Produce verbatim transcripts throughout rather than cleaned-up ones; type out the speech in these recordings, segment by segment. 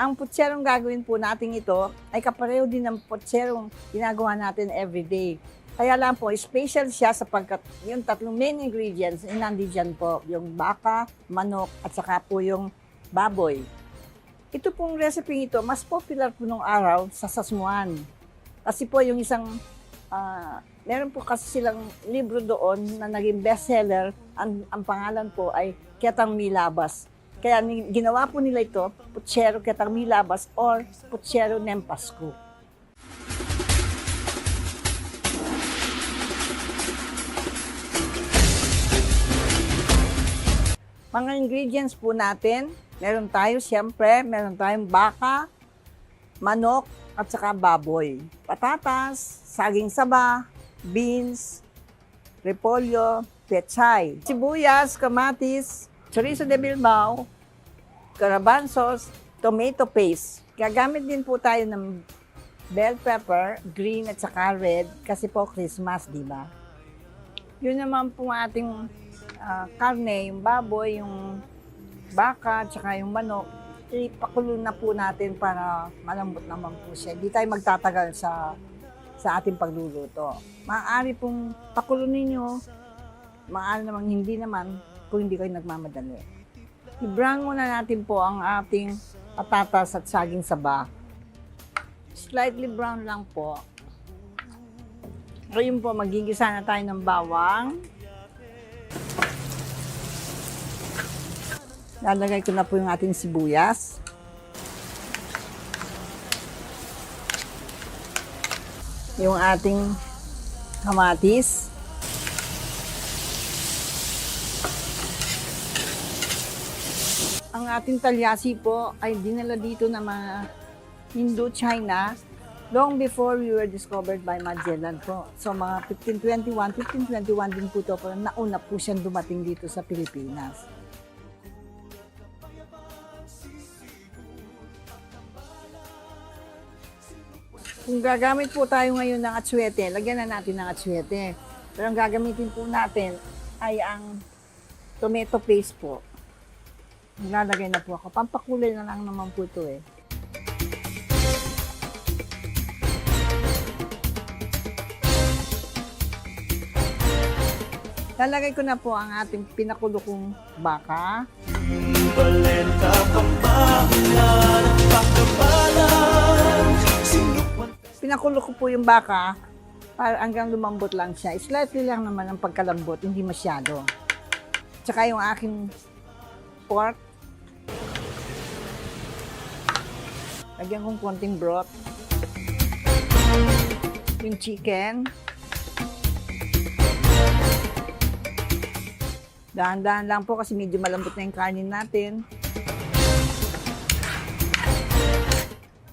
Ang putserong gagawin po natin ito ay kapareho din ng putserong ginagawa natin everyday. Kaya lang po, special siya sapagkat yung tatlong main ingredients ay nandiyan po, yung baka, manok, at saka po yung baboy. Ito pong recipe ito, mas popular po nung araw sa Sasmuan. Kasi po yung isang, ah, meron po kasi silang libro doon na naging bestseller. Ang, ang pangalan po ay Ketang Milabas. Kaya ni, ginawa po nila ito, Putsero Ketang Milabas or Putsero neng Pasko. Mga ingredients po natin, meron tayo, siyempre, meron tayong baka, manok, at saka baboy. Patatas, saging saba, beans, repolyo, pechay, sibuyas, kamatis, chorizo de Bilbao, garbanzos, tomato paste. Gagamit din po tayo ng bell pepper, green at saka red, kasi po Christmas, di ba? Yun naman po ating, ah, karne, yung baboy, yung baka, at saka yung manok. Ipakulo na po natin para malambot naman po siya. Hindi tayo magtatagal sa, sa ating pagluluto. Maaari pong pakulo ninyo, maaari namang hindi naman kung hindi kayo nagmamadali. I-brown muna natin po ang ating patatas at saging saba. Slightly brown lang po. Ngayon po, magigisa na tayo ng bawang. Lalagay ko na po yung ating sibuyas. Yung ating kamatis. Ang ating talyasi po ay dinala dito ng mga Indochina long before we were discovered by Magellan po. So, mga fifteen twenty-one, fifteen twenty-one din po to, pero nauna po siyang dumating dito sa Pilipinas. Kung gagamit po tayo ngayon ng atsuete, lagyan na natin ng atsuete. Pero ang gagamitin po natin ay ang tomato paste po. Maglalagay na po ako. Pampakulay na lang naman po ito eh. Lalagay ko na po ang ating pinakulo kong baka. Pinakulo ko po yung baka para hanggang lumambot lang siya. Slightly lang naman ang pagkalambot, hindi masyado. Tsaka yung aking pork. Lagyan kong konting broth. Yung chicken. Dahan-dahan lang po kasi medyo malambot na yung kanin natin.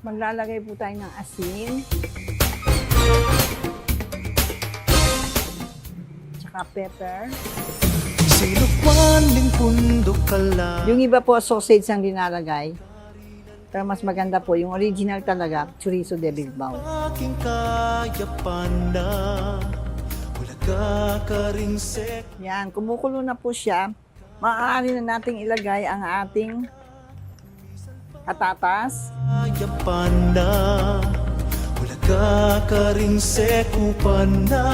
Maglalagay po tayo ng asin. Tsaka pepper. Sinukwan ning pundok kala. Yung iba po, sausage ang linalagay. Pero mas maganda po, yung original talaga, chorizo de Bilbao. Aking kayapan na, wala ka karing sek- Yan, kumukulo na po siya. Maaari na nating ilagay ang ating patatas. Kayapan na, wala ka karing sekupan na.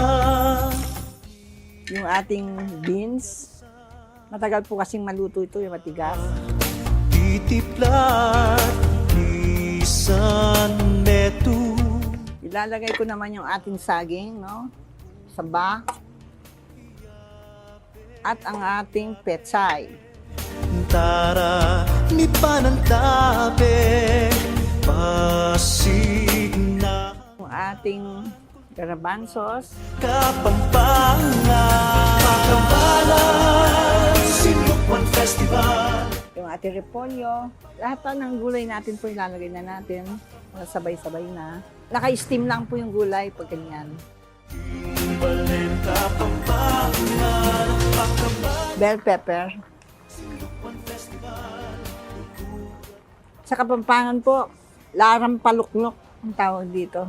Yung ating beans. Matagal po kasing maluto ito, yung matigas. Titiplat, isan metu. Ilalagay ko naman yung ating saging, no? Saba. At ang ating pechay. Tara, mipanantabe, pasig na. Yung ating garbanzos. Kapampangan, Pakambalan, Sinukwan Festival. Yung ating repolyo. Lahat pa ng gulay natin po ilalagay na natin. Sabay-sabay na. Naka-steam lang po yung gulay pag ganyan. Bell pepper. Sa Kapampangan po, larang paluknok ang tawag dito.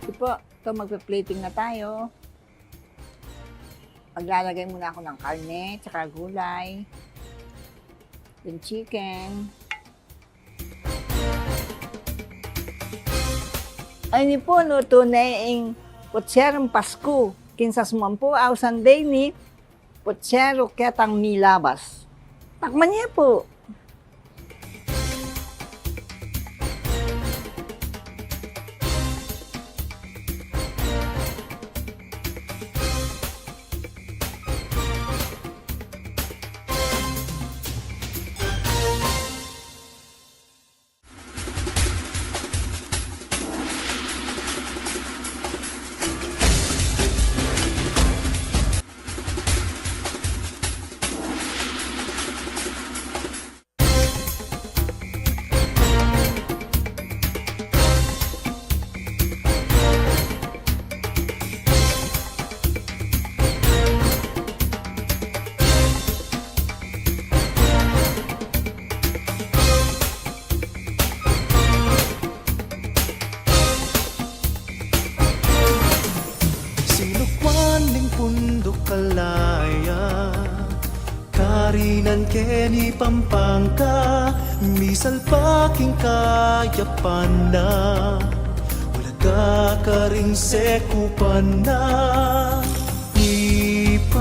Ito po, ito, magpe-plating na tayo. Maglalagay muna ako ng karne, tsaka gulay. Yung chicken. Ay, ini pu, luto ne ing putserong Pasku. Kinsasmuan pu, ausan de ini putseru ketang milabas. Takman ye pu. Sinukwan ning punduk Alaya, karinan keni Pampanga, misalpak ing kayapan na, bulaga karing sekupan na. Ipanyat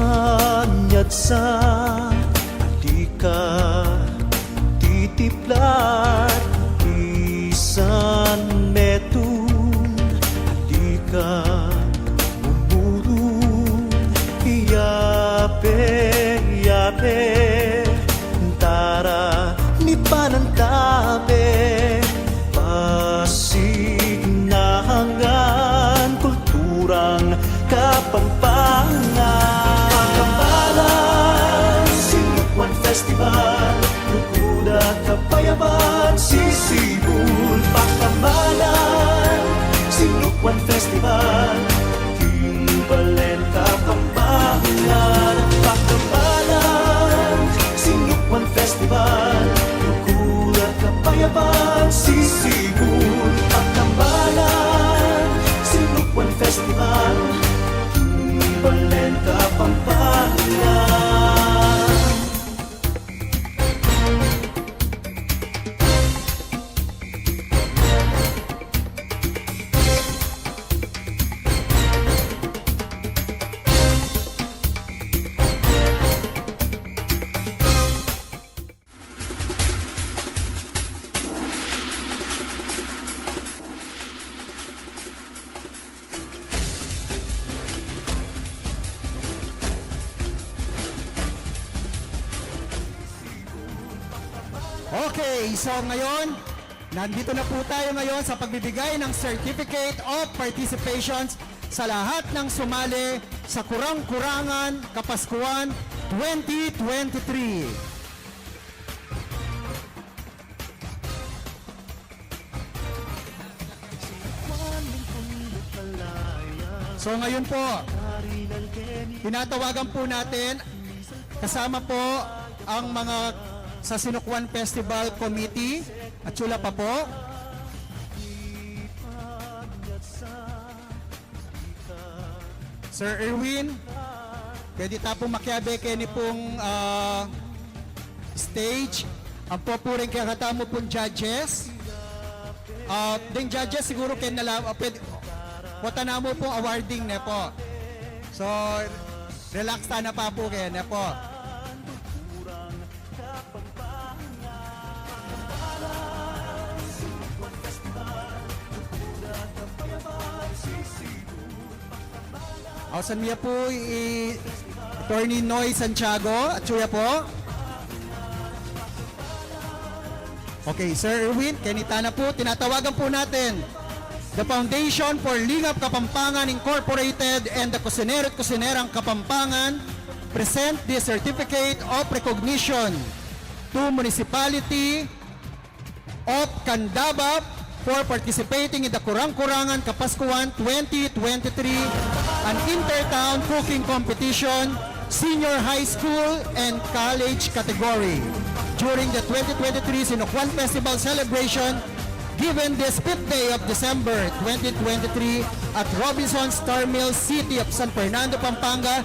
sa alika, titiplat, isan metung, alika, mumurung, yape, yape, tara, mipanantabe, Pasig na ngan kulturang Kapampangan. Pakambalan, Sinukwan Festival, lugud at kapayapan sisibul. Pakambalan, Sinukwan Festival, king balen Kapampangan. Pakambalan, Sinukwan Festival, lugud at kapayapan sisibul. Pakambalan, Sinukwan Festival, king balen Kapampangan. Okay, so ngayon, nandito na po tayo ngayon sa pagbibigay ng Certificate of Participations sa lahat ng sumali sa Kurang-Kurangan Kapaskuhan twenty twenty-three. So ngayon po, tinatawagan po natin, kasama po ang mga sa Sinukwan Festival Committee, at sula pa po. Sir Erwin, pwede ta pung makiabe keni pung, ah, stage. Ampo pu ring kekatamu pung judges. Ah, ding judges siguru keni na la, ah, pwede, wata na mu pung awarding ne po. So, relax ta na pa pu keni ne po. Ausan mi ya pu i Attorney Noy Santiago, atsu ya pu. Okay, Sir Erwin, keni ta na pu, tinatawagan po natin the Foundation for Lingap Kapampangan Incorporated and the Kusinero at Kusinerang Kapampangan present the Certificate of Recognition to Municipality of Candaba for participating in the Kurang-Kurangan Kapaskuhan twenty twenty-three, an intertown cooking competition, senior high school and college category. During the twenty twenty-three Sinukwan Festival celebration, given this fifth day of December twenty twenty-three at Robinson's Star Mill, City of San Fernando, Pampanga,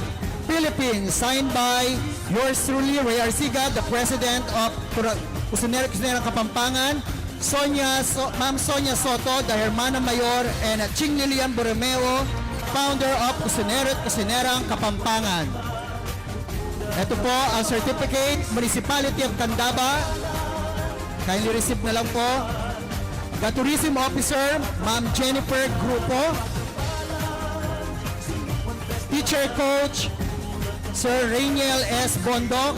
Philippines, signed by yours truly, Ray Arsiga, the President of Kura-, Kusinera, Kusinerang Kapampangan, Sonia So-, Ma'am Sonia Soto, the Hermana Mayor, and Ching Lilian Borromeo, founder of Kusinera at Kusinerang Kapampangan. Ito po ang certificate, Municipality of Candaba. Kindly receive na lang po. The Tourism Officer, Ma'am Jennifer Grupo. Teacher Coach, Sir Rainiel S. Bondoc.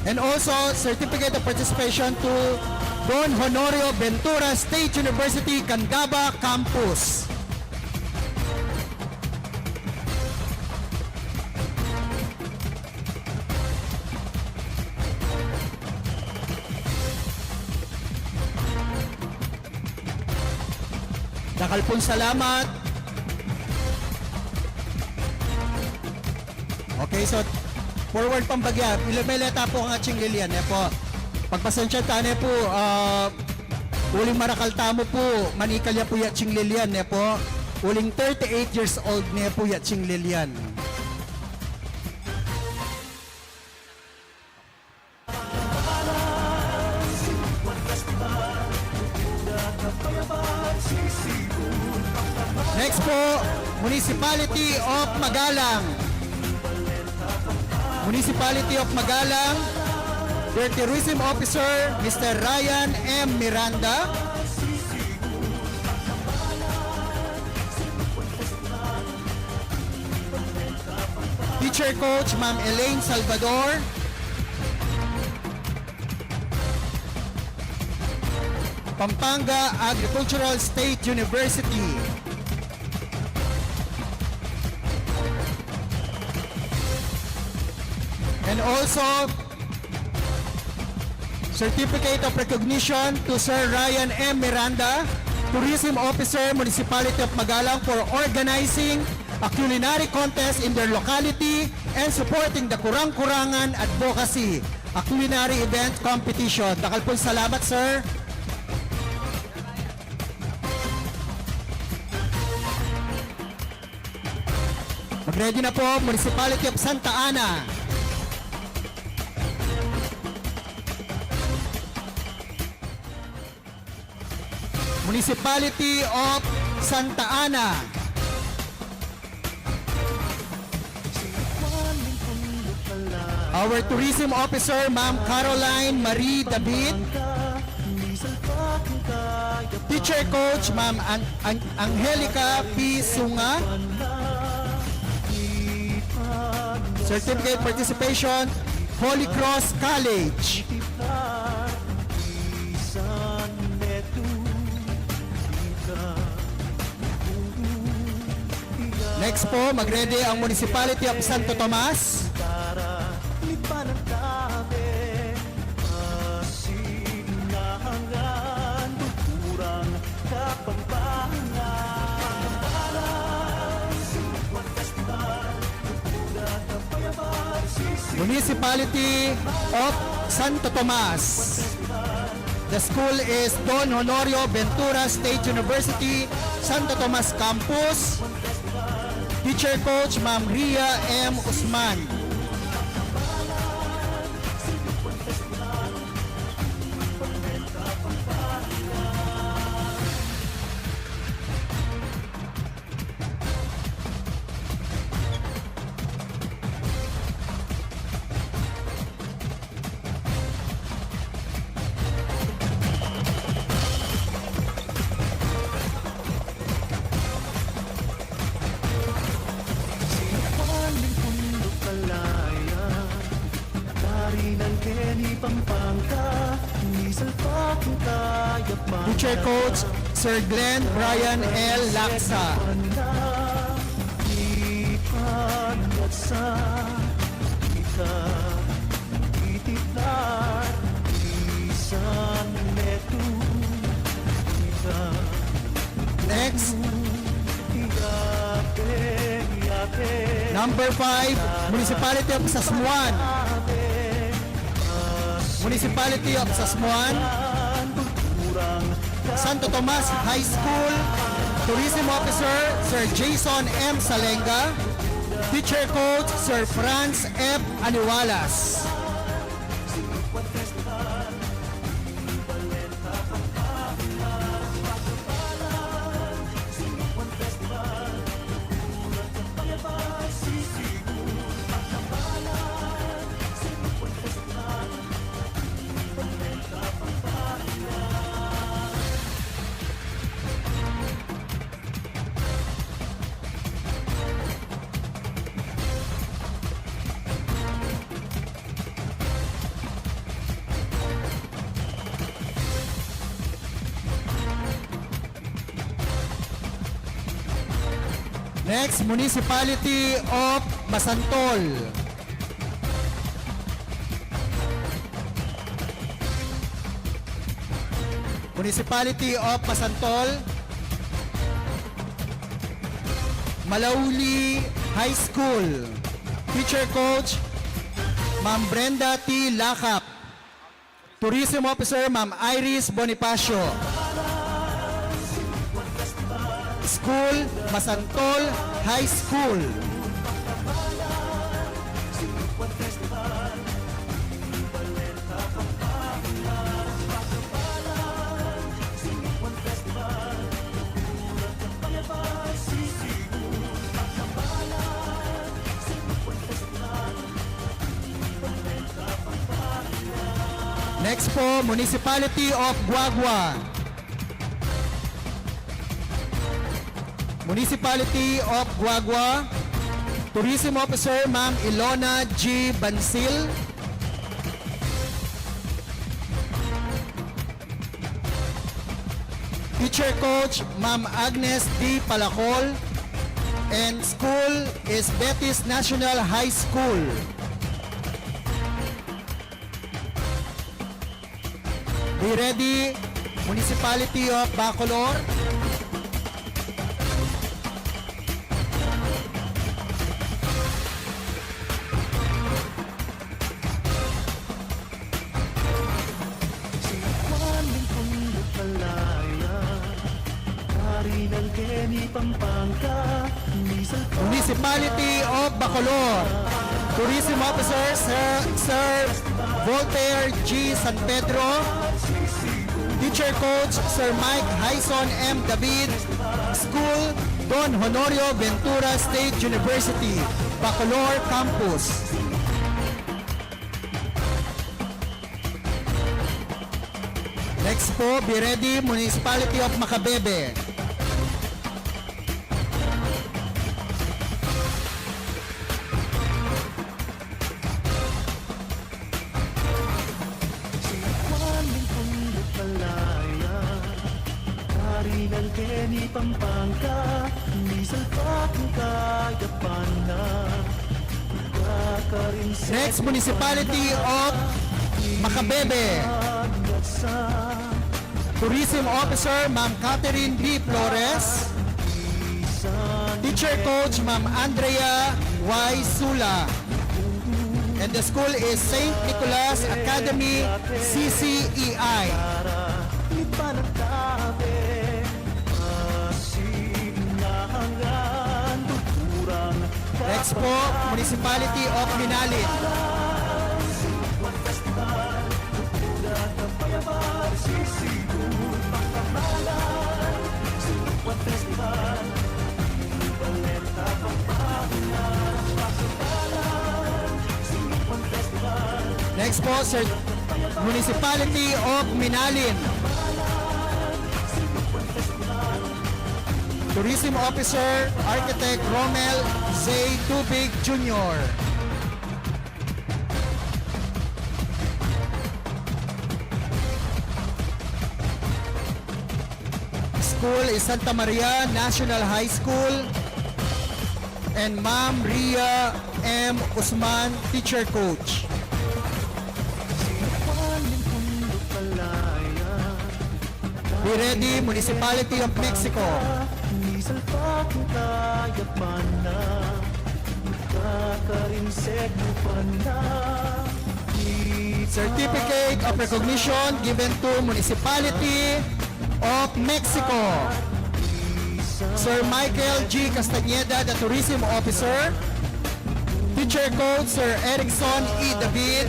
And also, certificate of participation to Don Honorio Ventura, State University, Candaba Campus. Dakal pung salamat. Okay, so forward pang bagya. Ila-, meleta po ang ating Lilian, e po. Pagpasensya ta ne po, ah, uling marakal tamu po, manikal ya po ya Ching Lilian, e po. Uling thirty-eight years old ne po ya Ching Lilian. Next po, Municipality of Magalang. Municipality of Magalang, their tourism officer, Mister Ryan M. Miranda. Teacher coach, Ma'am Elaine Salvador. Pampanga Agricultural State University. And also, certificate of recognition to Sir Ryan M. Miranda, Tourism Officer, Municipality of Magalang, for organizing a culinary contest in their locality and supporting the Kurang-Kurangan Advocacy, a culinary event competition. Dakal pong salamat, sir. Mag-ready na po, Municipality of Santa Ana. Municipality of Santa Ana. Our tourism officer, Ma'am Caroline Marie David. Teacher coach, Ma'am An-, An-, Angelica P. Sunga. Certificate participation, Holy Cross College. Next po, mag-ready ang Municipality of Santo Tomas. Municipality of Santo Tomas. The school is Don Honorio Ventura State University, Santo Tomas Campus. Teacher coach, Ma'am Ria M. Usman. Teacher coach, Sir Glenn Brian L. Laksa. Next. Number five, Municipality of Sasmuan. Municipality of Sasmuan. Santo Tomas High School. Tourism Officer, Sir Jason M Salenga. Teacher Coach, Sir Franz F Aliwalas. Next, Municipality of Masantol. Municipality of Masantol. Malauli High School. Teacher Coach, Ma'am Brenda T Lakap. Tourism Officer, Ma'am Iris Bonifacio. School, Masantol High School. Next po, Municipality of Guagua. Municipality of Guagua, Tourism Officer, Ma'am Ilona G Bansil. Teacher Coach, Ma'am Agnes D Palacol. And school is Betis National High School. Be ready, Municipality of Bacolor. Municipality of Bacolor. Tourism Officer, Sir, Sir Voltaire G San Pedro. Teacher Coach, Sir Mike Hyson M David. School, Don Honorio Ventura State University, Bacolor Campus. Next po, be ready, Municipality of Macabebe. Next, Municipality of Macabebe. Tourism Officer, Ma'am Catherine B Flores. Teacher Coach, Ma'am Andrea Y Sula. And the school is Saint Nicholas Academy, C C E I. Next po, Municipality of Minalin. Next po, Sir, Municipality of Minalin. Tourism Officer, Architect Romel J Tubig Junior. School is Santa Maria National High School and Ma'am Ria M Usman, teacher coach. Be ready, Municipality of Mexico. Certificate of recognition given to Municipality of Mexico. Sir Michael G Castañeda, the tourism officer. Teacher coach, Sir Erickson E David.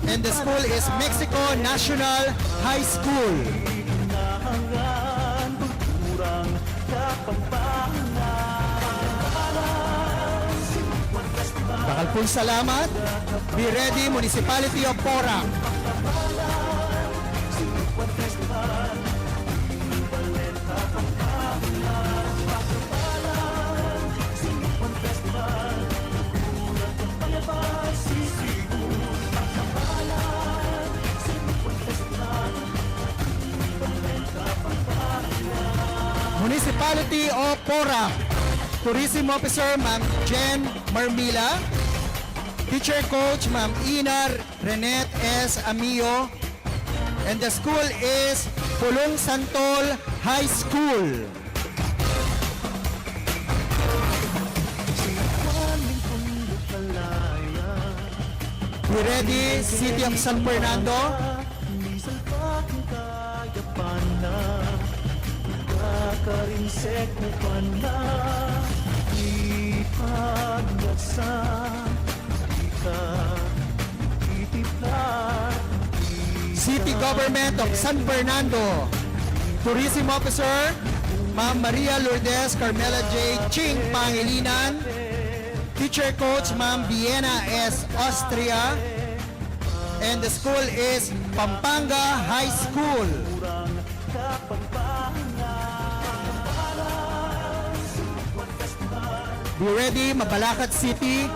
And the school is Mexico National High School. Dakal pung salamat. Be ready, Municipality of Porac. Municipality of Porac. Tourism Officer, Ma'am Jen Marmila. Teacher coach, Ma'am Ina Renette S Amio. And the school is Pulong Santol High School. Be ready, City of San Fernando. City Government of San Fernando. Tourism Officer, Ma'am Maria Lourdes Carmela J Ching Pangilinan. Teacher coach, Ma'am Vienna S Austria. And the school is Pampanga High School. Be ready, Mabalacat City.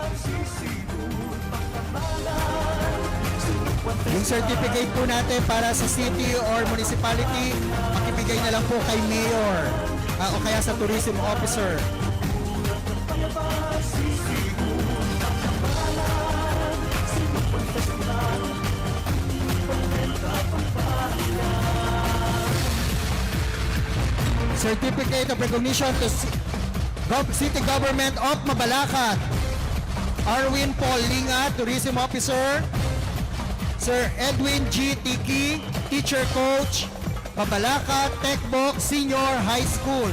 Yung certificate po natin para sa city or municipality, makibigay na lang po kay mayor, ah, o kaya sa tourism officer. Certificate of Recognition to C-, Gov-, City Government of Mabalacat. Arwin Paul Linga, Tourism Officer. Sir Edwin G Tiki, Teacher Coach, Mabalacat Tecboc Senior High School.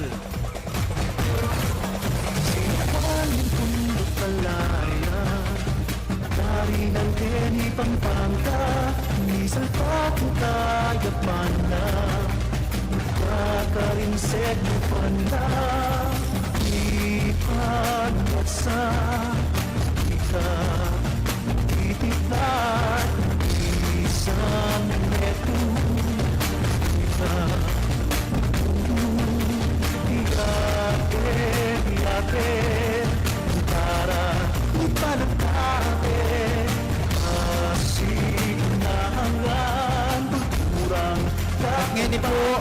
Dari ng Keni, Pampanga, misalpak ang kayap man na. Kakarin segment man na, ipagkat sa ika, titipad, isang metu, ika, ika, ika, para ipanagtabi, asignahan ang kulturang. At ngeni po,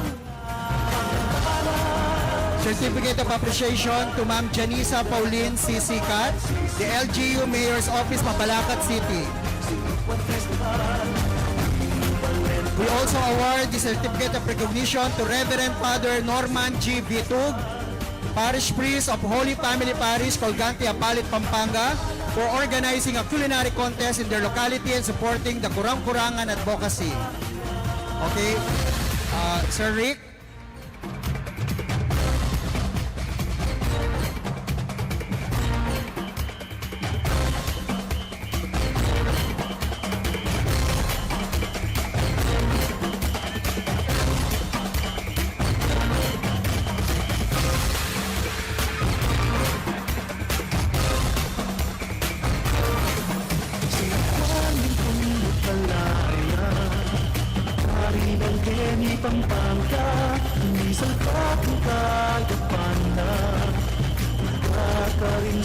Certificate of Appreciation to Ma'am Janisa Pauline C Sicat, the L G U Mayor's Office, Mabalacat City. We also award the Certificate of Recognition to Reverend Father Norman G Vitug, Parish Priest of Holy Family Parish, Colgante, Apalit, Pampanga, for organizing a culinary contest in their locality and supporting the Kurang-Kurangan advocacy. Okay. Uh, Sir Rick?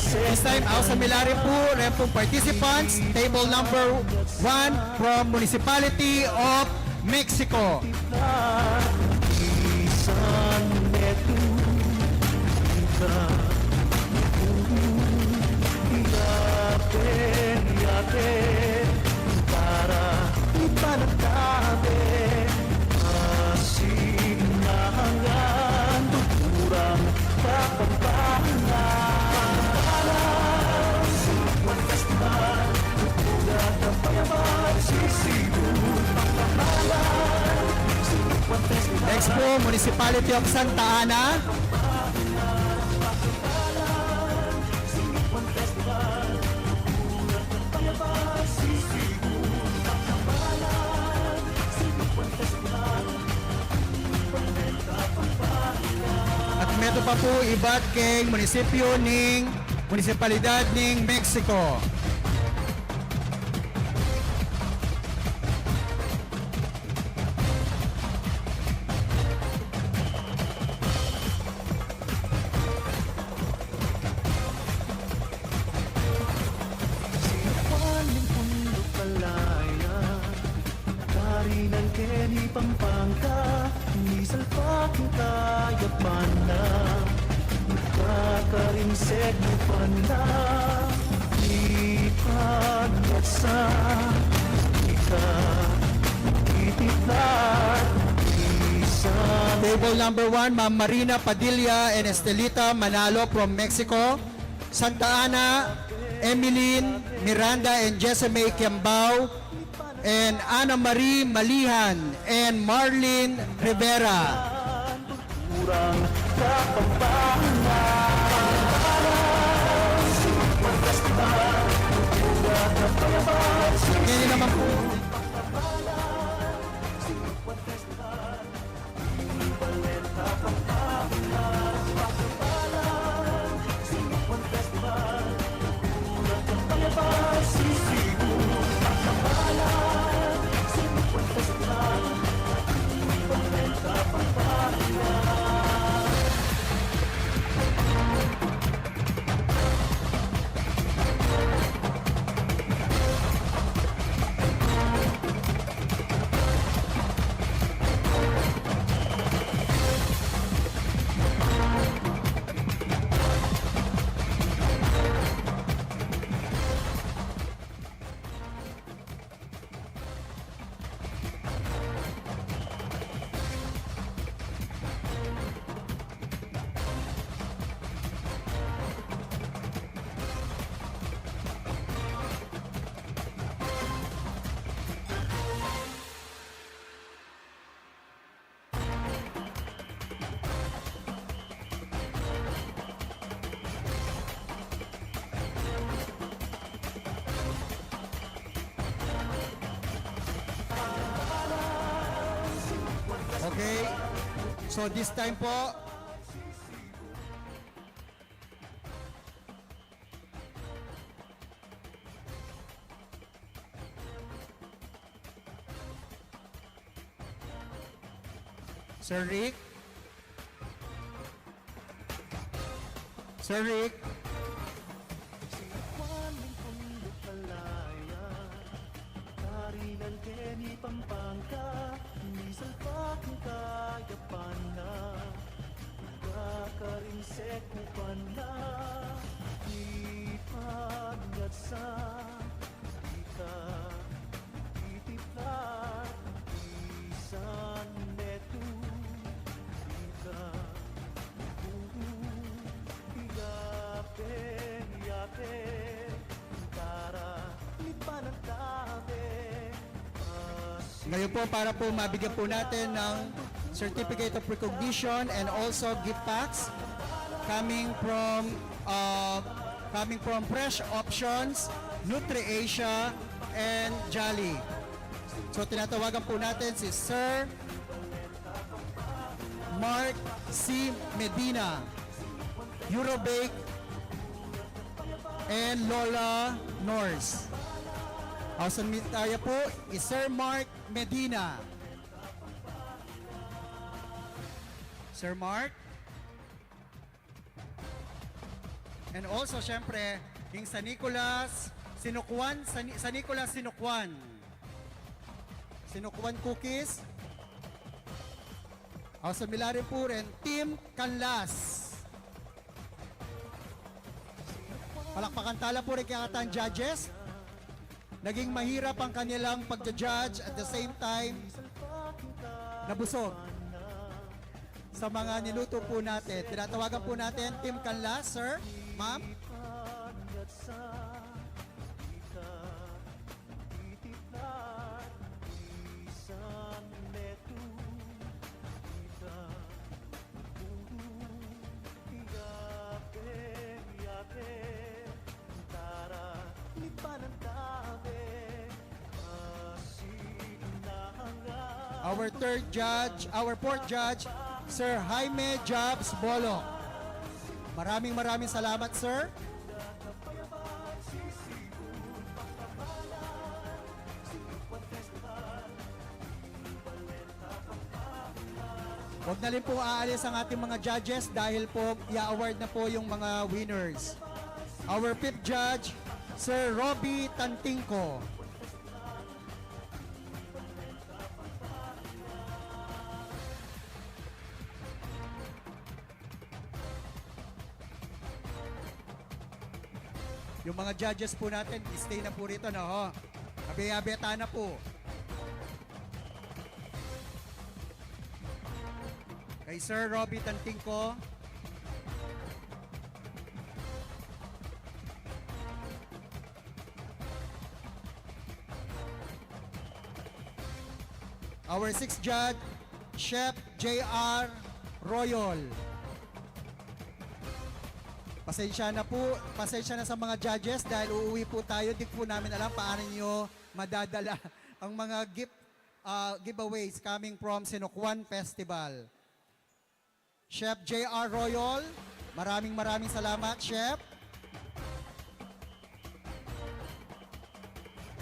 This time, auxa milari pu reng pung participants, table number one from Municipality of Mexico. Municipality of Santa Ana. At meto pa pu ibat keng munisipyu ning munisipalidad ning Mexico. Karinan keni Pampanga, misalpak ing kayapan na. Nakakaringsek mu pa na, ipagkat sa ika, itipad, isa. Table number one, Ma'am Marina Padilla and Estelita Manalo from Mexico. Santa Ana, Emeline Miranda and Jessamy Kiambao, and Ana Marie Malihan and Marlene Rivera. Yan naman po. Okay. So this time po, Sir Rick? Sir Rick? Karinan keni Pampanga, misalpak ing kayapan na. Nakakaringsek mu pa na, ipagkat sa ika, itipad, isan metu, ika, uru, iyape, iyape, tara, lipan ang tabe. Ngayon po, para po mabigyan po natin ng certificate of recognition and also gift packs coming from, uh, coming from Fresh Options, NutriAsia, and Jolly. So, tinatawagan po natin si Sir Mark C. Medina, Eurobake, and Lola Norse. Ausan mi taya po i Sir Mark Medina. Sir Mark? And also, syempre, ing San Nicolas Sinukwan, San, San Nicolas Sinukwan. Sinukwan Cookies. Ausan mi la rin po rin, Team Canlas. Palakpakan tala po rin kaya katang judges. Naging mahirap ang kanilang pagja-judge, at the same time, nabusog sa mga niluto po natin. Tinatawagan po natin, Team Canlas, sir, ma'am. Our third judge, our fourth judge, Sir Jaime Jobs Bolo. Maraming maraming salamat, sir. Huwag na rin pong aalis ang ating mga judges dahil po i-award na po yung mga winners. Our fifth judge, Sir Robbie Tantingco. Yung mga judges po natin, stay na po rito, no? Ho. Abe-abe ta na po. Kay Sir Robbie Tantingco. Our sixth judge, Chef J R Royol. Pasensya na po, pasensya na sa mga judges dahil uuwi po tayo. Di po namin alam paano nyo madadala ang mga gift, ah, giveaways coming from Sinukuan Festival. Chef J R Royol, maraming maraming salamat, Chef.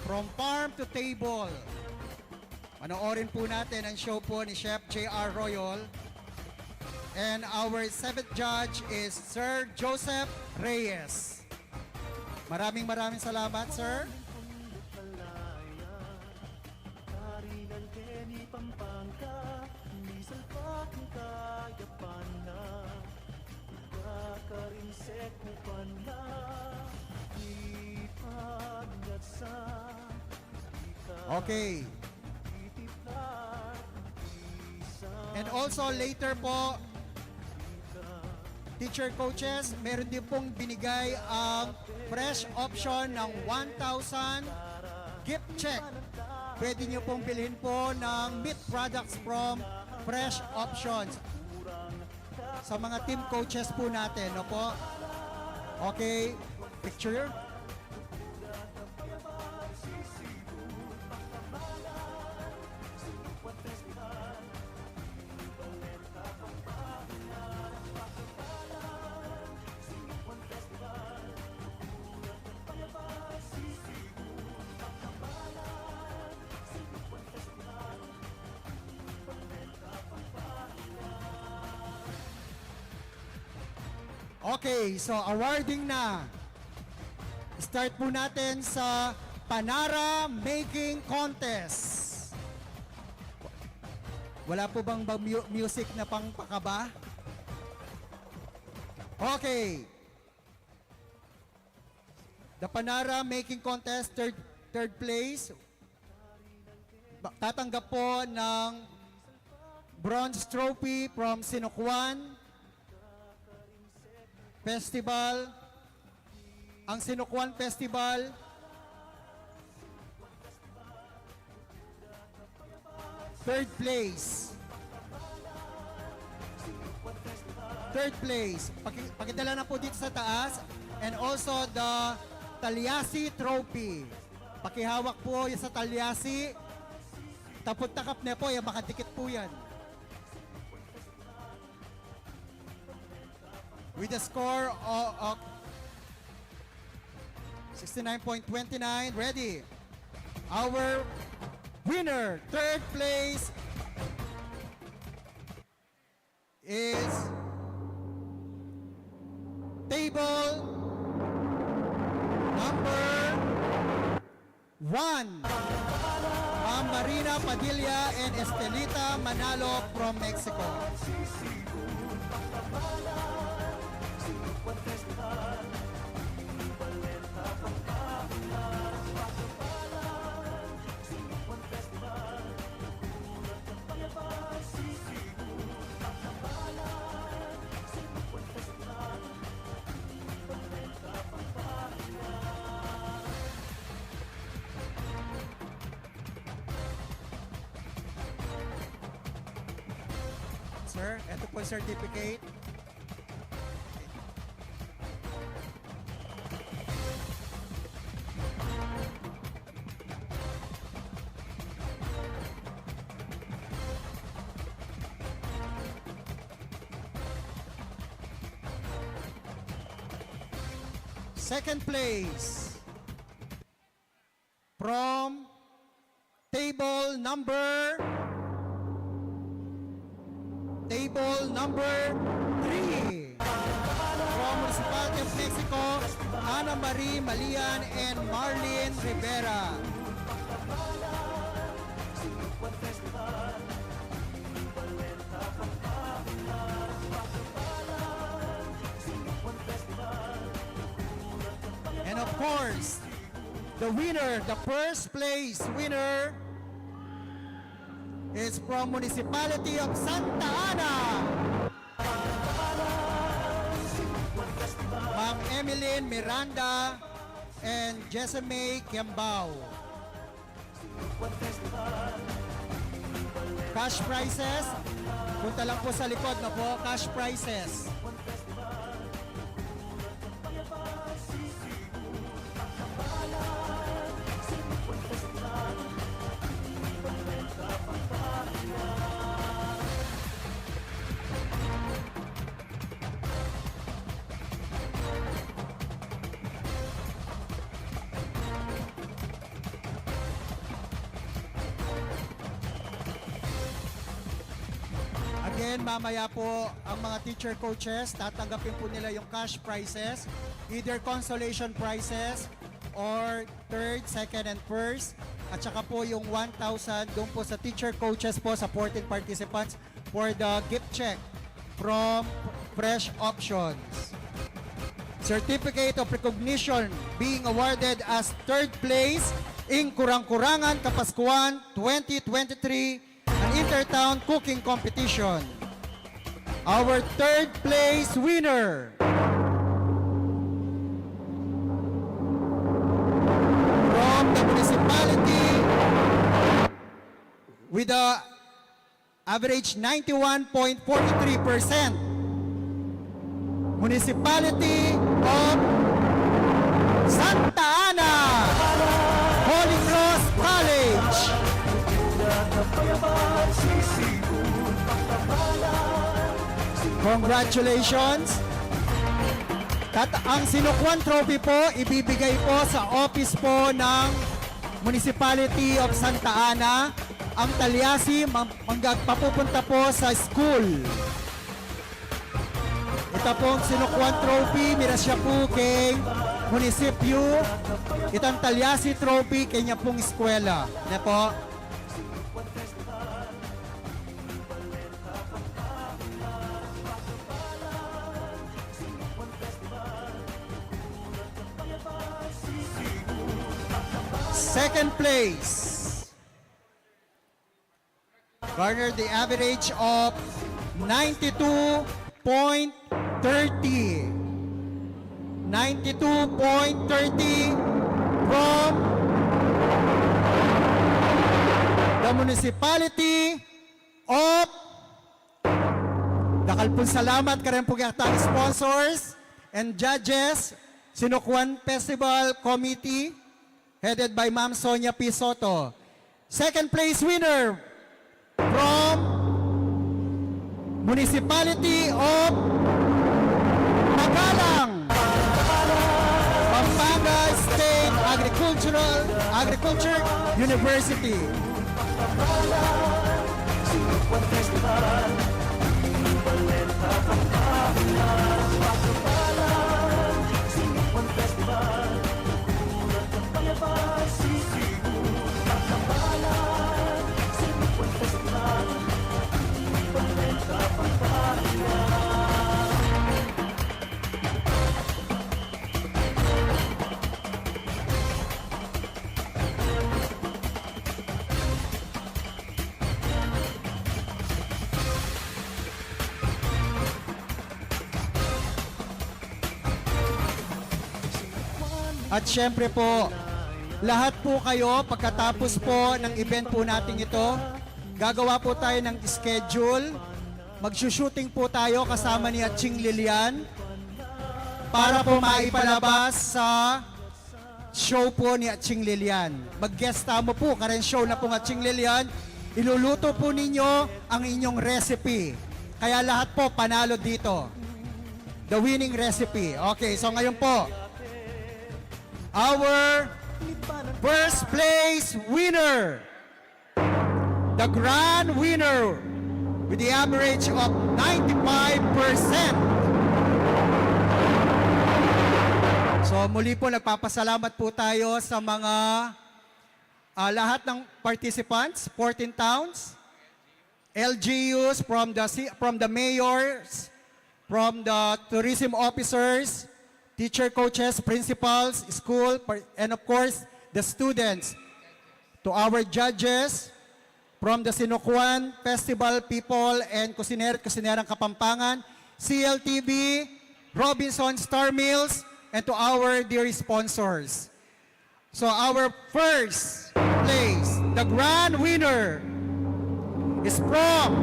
From Farm to Table. Panoorin po natin ang show po ni Chef J R Royol. And our seventh judge is Sir Joseph Reyes. Maraming maraming salamat, sir. Tari ng Kenny Pampanga, may salpak ng kayapan na kakaring sekupan na ipagnat sa Okay. And also later po, teacher coaches, meron din pong binigay ang fresh option ng one thousand gift check. Pwede nyo pong bilhin po ng meat products from Fresh Options. Sa mga team coaches po natin, no po? Okay, picture. Okay, so awarding na. Start po natin sa Panara Making Contest. Wala po bang, bang mu- music na pangpakaba? Okay. The Panara Making Contest, third, third place. Ba- Tatanggap po ng bronze trophy from Sinukuan Festival. Ang Sinukuan Festival, third place. Third place. Paki- pakidala na po dito sa taas. And also the Talyasi Trophy. Pakihawak po yung sa Talyasi. Tapot takap na po, yan, makadikit po yan. With a score of, of sixty-nine point twenty-nine. Ready. Our winner, third place, is table number one, Ma'am Marina Padilla and Estelita Manalo from Mexico. Sir, eto po yung certificate. Second place from table number, table number three. From Municipality of Mexico, Ana Marie Malian and Marlene Rivera. And of course, the winner, the first place winner is from Municipality of Santa Ana, Ma'am Emeline Miranda and Jessamy Kiambao. Cash prizes. Punta lang po sa likod na po. Cash prizes. Again, mamaya po ang mga teacher coaches, tatanggapin po nila yung cash prizes, either consolation prizes or third, second, and first. At saka po yung one thousand doon po sa teacher coaches po, sa fourteen participants for the gift check from Fresh Options. Certificate of Recognition being awarded as third place in Kurang-Kurangan Kapaskuhan twenty twenty-three, an Intertown Cooking Competition. Our third place winner from the municipality with a average ninety-one point forty-three percent. Municipality of Santa Ana, Holy Cross College. Congratulations. Tat-, ang Sinukuan Trophy po, ibibigay po sa office po ng Municipality of Santa Ana. Ang talyasi, mang-, mangga-, mapupunta po sa school. Ita pong Sinukuan Trophy, mira siya po keng munisipyu. Itang talyasi trophy, kanya pong eskwela. Ne po? Second place garnered the average of ninety-two point thirty. Ninety-two point thirty from the municipality of Dakal pong salamat kareng pung ating sponsors and judges, Sinukuan Festival Committee, headed by Ma'am Sonia P. Soto. Second place winner from Municipality of Magalang, Pampanga State Agricultural, Agriculture University. At syempre po, lahat po kayo, pagkatapos po ng event po nating ito, gagawa po tayo ng schedule. Magsushooting po tayo kasama ni Atching Lilian para po maipalabas sa show po ni Atching Lilian. Mag-guest tamu po kareng show na pung Atching Lilian. Iluluto po ninyo ang inyong recipe. Kaya lahat po panalo dito. The winning recipe. Okay, so ngayon po, our first place winner, the grand winner, with the average of ninety-five percent. So, muli po, nagpapasalamat po tayo sa mga, ah, lahat ng participants, fourteen towns, L G Us, from the ci-, from the mayors, from the tourism officers, teacher, coaches, principals, school, par-, and of course, the students. To our judges, from the Sinukuan Festival People and Kusinera at Kusinerang Kapampangan, C L T V, Robinson Star Mills, and to our dear sponsors. So our first place, the grand winner, is from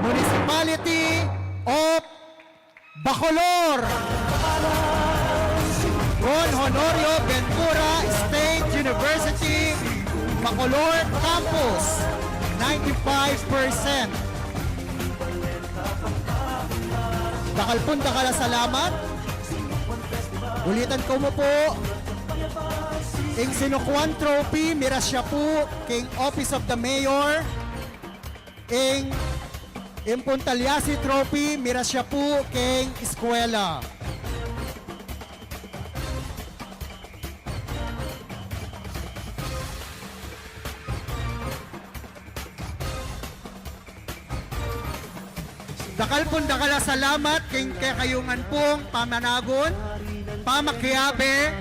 Municipality of Bacolor, Don Honorio Ventura State University, Bacolor Campus, ninety-five percent. Dakal pung dakal a salamat. Ulitan ku mu pu, ing Sinukuan Trophy, mira siya pu king Office of the Mayor. Ing, ing Puntalyasi Trophy, mira siya pu king eskwela. Dakal pung dakal a salamat king kekayu ngan pung pamanagun, pamakiabe,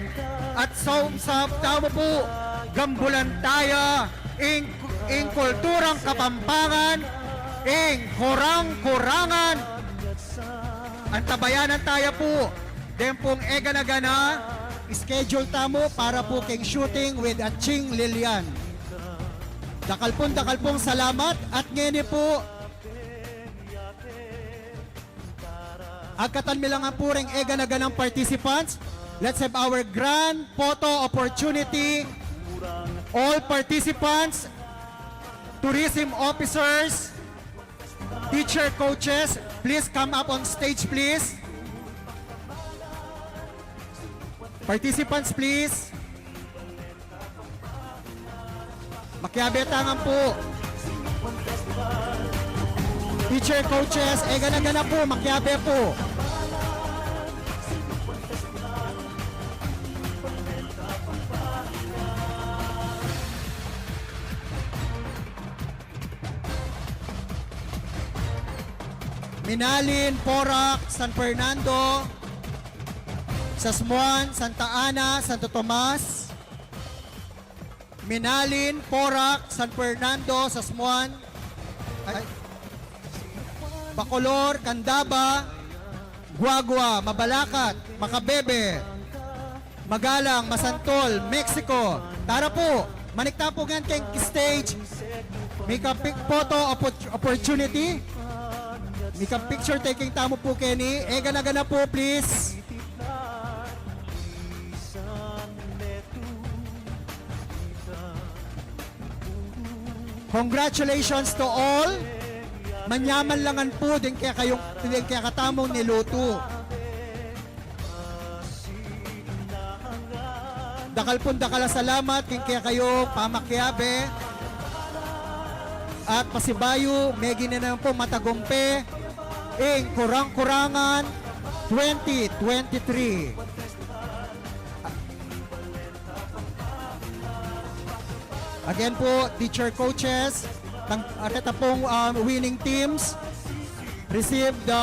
at sa, sa tamu pu, gambulan taya ing, ing kulturang Kapampangan, ing kurang-kurangan. Antabayanan taya pu, den pung egana-gana schedule tamu para pu king shooting with Aching Lilian. Dakal pung dakal pung salamat at ngeni pu, agkatan mi la ngan pu ring egana-ganang participants. Let's have our grand photo opportunity. All participants, tourism officers, teacher, coaches, please come up on stage, please. Participants, please. Makiabe ta ngan pu. Teacher, coaches, egana-gana pu, makiabe pu. Minalin, Porac, San Fernando, Sasmuan, Santa Ana, Santo Tomas, Minalin, Porac, San Fernando, Sasmuan, ay, Bacolor, Candaba, Guagua, Mabalacat, Macabebe, Magalang, Masantol, Mexico. Tara pu, manikta pu ngan keng stage. Mika pic-, photo oppor-, opportunity. Mika picture taking tamu pu keni. Egana-gana pu, please. Congratulations to all. Manyaman la ngan pu ding kekayung, ding kekatamung nilutu. Dakal pung dakal a salamat king kekayung pamakiabe. At pasibayu, meging na naman pu matagumpe ing Kurang-Kurangan twenty twenty-three. Again pu, teacher, coaches, tang-, at ita pung, um, winning teams receive the